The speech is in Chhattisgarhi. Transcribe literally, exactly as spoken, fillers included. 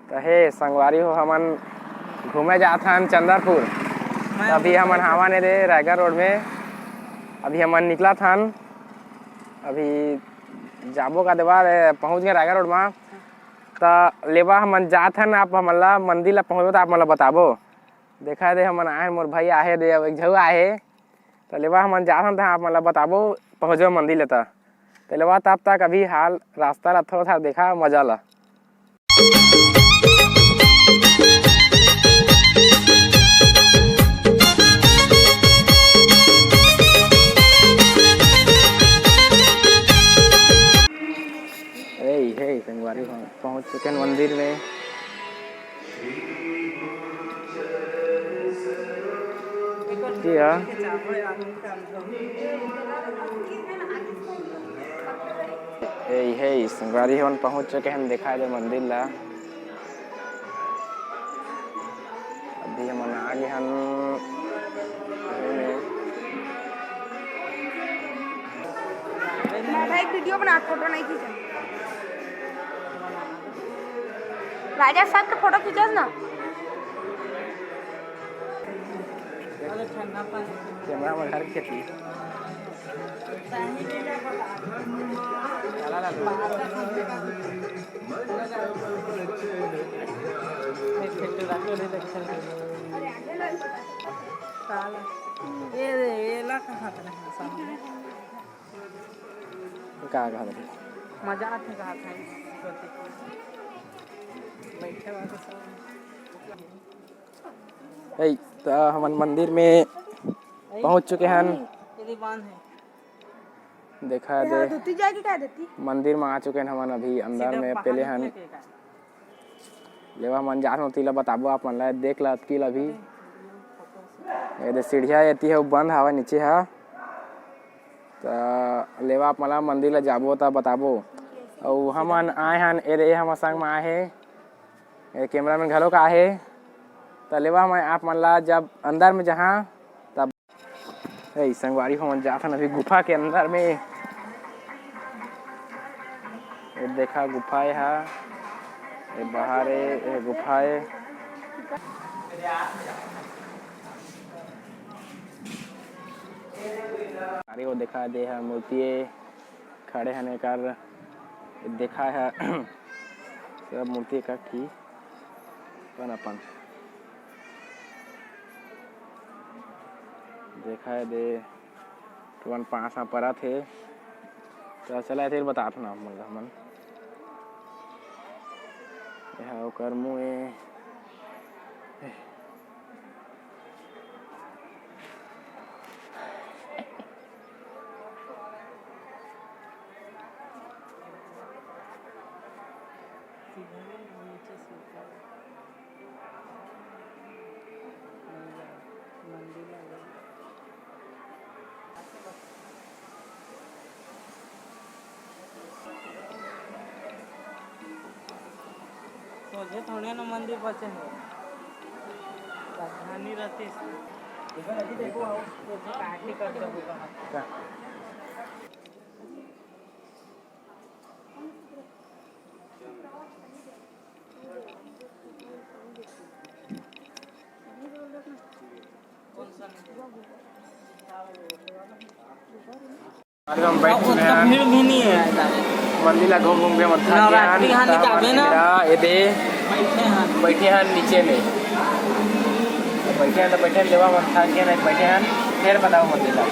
त हे संगवारी हो, हमन घूमे जात हन चंदरपुर। त अभी हमन हावन ए दे रायगढ़ रोड में। अभी हमन निकलत हन, अभी जाबो का देवा, ए, पहुँच गए रायगढ़ रोड में। त लेवा हमन जात हन, आप हमन ला मंदिर ला पहुँचबो त आप मन ला बताबो। देखा दे, हमन आए हन, मोर भाई आहे दे, अब एक झऊ आहे। त लेवा हमन जात हन, त आप मन ला बताबो, पहुँचबो मंदिर ले त। त लेवा तब तक अभी हाल रास्ता ला थोड़ा सा देखा, मजा ला। ए, हे संगवारी हो, पहुंच चुके हैं मंदिर में। जी हाँ। ए, हे संगवारी हो, पहुंच चुके हैं, दिखाई दे मंदिर ला। अभी हमन आ गे हन। मैं भाई वीडियो बना, फोटो नहीं खींचा। राजा साहब के फोटो खींचस ना। कैमरा में घर के थी। ये, ये ला कहाँ पे नहीं सामने? का कहा था? मजा आथे कहा था इस सोचे। बैठे हुआ तो सब। ए, त हमन मंदिर में पहुंच चुके हन। ये दीवान है। देखा दे, धोती जाएगी क्या देती? मंदिर में आ चुके हन हमन, अभी अंदर सीधा में पहले हन। लेवा मन जात होती ला बताबो आप मन ला, देख ला अतकी ला भी। ए दे सीढ़िया एती है, वो बंद हवा नीचे हा। त लेवा आप मन ला मंदिर ला जाबो त बताबो। अउ हमन आए हन, ए दे हमर संग में आए हे, ए कैमरा मैन घलो का आहे। त लेवा मैं आप मन ला जब अंदर में जहाँ तब ए, संगवारी हो, हमन जाथन अभी गुफा के अंदर में। ए, देखा गुफा ए हा, ए, बाहर ए, ए, गुफा ए। अरे, वो देखा दे हा मूर्ति ए, खड़े हन एकर, ए, देखा है सब मूर्ति का की अपन अपन। देखा दे, तुमन पास में परत हे, त चला एती ल बतात ना आप मन ला हमन। एहा ओकर मुँह ए। सोझे थोड़े ना मंदिर बचे हे, राजधानी रहती। अरे हम बैठ चुके हैं। भीड़ भी नहीं है। मंदिर ला घूम घूम के मत्था नवरात्रि के यहाँ निकालबे ना। एदे बैठे हैं। बैठे हैं नीचे में। बैठे हैं तो बैठे हैं, लेवा मन थक गए ना, बैठे हैं। फिर बताओ मंदिर ला।